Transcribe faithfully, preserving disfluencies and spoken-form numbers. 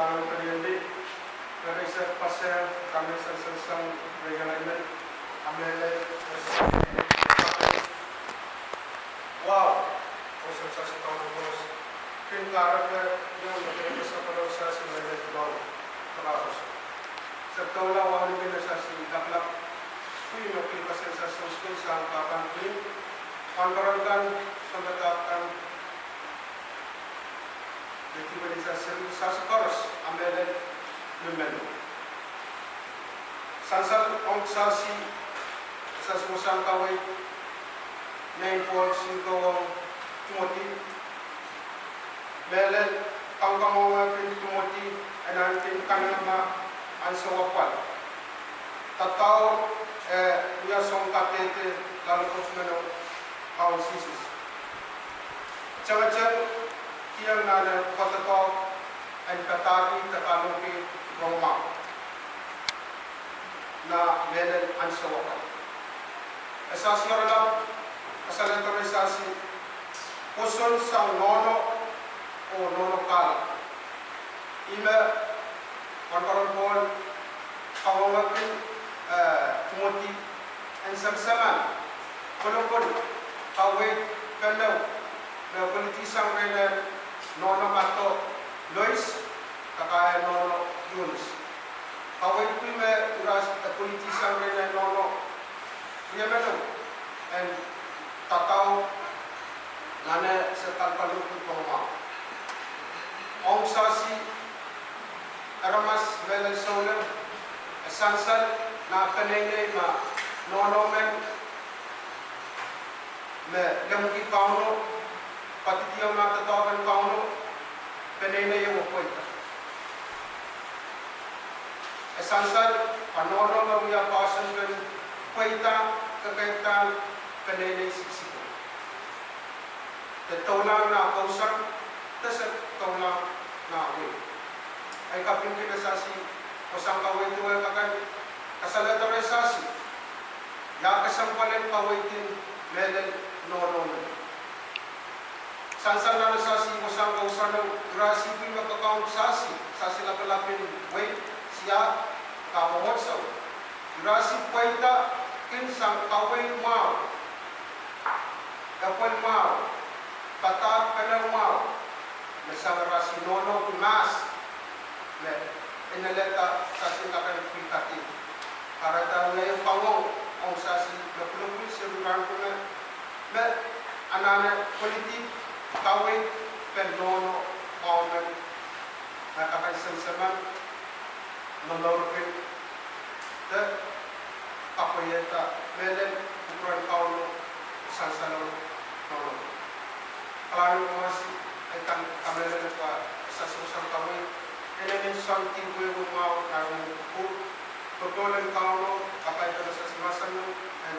Paliandi, me re se pase, kame sansal sang re iang emen, a mehlel, wow, oh sansal se Kauno Koht kin kahrepe, iang me re pese pwalo sasi mehlel wow, kararos. Se doula wauneki me sasi laplap, pwe me pil pase sasi souskin sang kapan pil, pangkaran kan, sounpadahk kan, me kihwei sasi, sasi koaros, a mehlel, ni men. Sansal ong sasi, sasi wasahn kaweid, nein Pohl siluh ong Timoty, mehlel, kamwakamwahki Timoty, en ahneki kanengamah, ansou apwal. Tatau, eh, wia soun kadehde, loalopwoat meno, Kaun Sises. Tengeteng, kihong nan eh, pwukoa doadoahk, en padahkihda kalohki, rong mwahu. Nan mehlel ansou apwal. E sasi oaralap, kasalehda rehn sasi, pwoson sang nohno, oh nohno kahlap. Ih me, pangkaran Pohl, kawehwehki, eh, Timoty, en semsemen, kolokol, kaweid, pene, me pwilidi sang rehn eh, nohno mado, Lois, kakai nohno, Eunis. Kaweid pil me, irail, eh, pwilidi sang rehn eh, nohno, riemeno, en, tatau, nan eh, se kalkalohki rong mwahu. Ong sasi, aramas mehlel souleng, e sansal, nan peneinei ma, nohno men, me lemmwiki Kauno, padahkihong nan doadoahk en Kauno, peneinei e pweida. E sansal, a nohno me wia poahsoan pen, pweida, kekeid kan, peneinei siksiko. De doulahng nan kousoan, de se doulahng nan wehi. Ei kapingki me sasi, wasahn kaweid duwehte akan, kasalehda rehn sasi, ia kesempwal en kaweid en mehlel nohno men. Sansal nan sasi wasahn kousoan, irail sihpw me kakaun sasi, sasi lapalap en wehi, sia, kamwomwohdiso. Irail sihpw pweida, kin sang kaweid mwahu, epwel mwahu, padahk pene mwahu, me sang irail sihpw nohno mahs, me, en alehda sasi lakan pil kadehde. Kahrehda ngehi pwangong, ong sasi me pwulopwul seri rahn pwume, me, anahne pwilidi, kaweid, pen nohno, mwahu men, me kakan semsemen, momourki, de, kapwaiada, mehlel, kupwuren Kauno, sansalong, nohno. Kalahngan en koaros, ei kan kamehlele pwe, sasi wasahn kaweid, inenen soahng dihpw wehwe mwahu, nan kupwur, popohl en Kauno, kapai de me sasi mahsanih, en,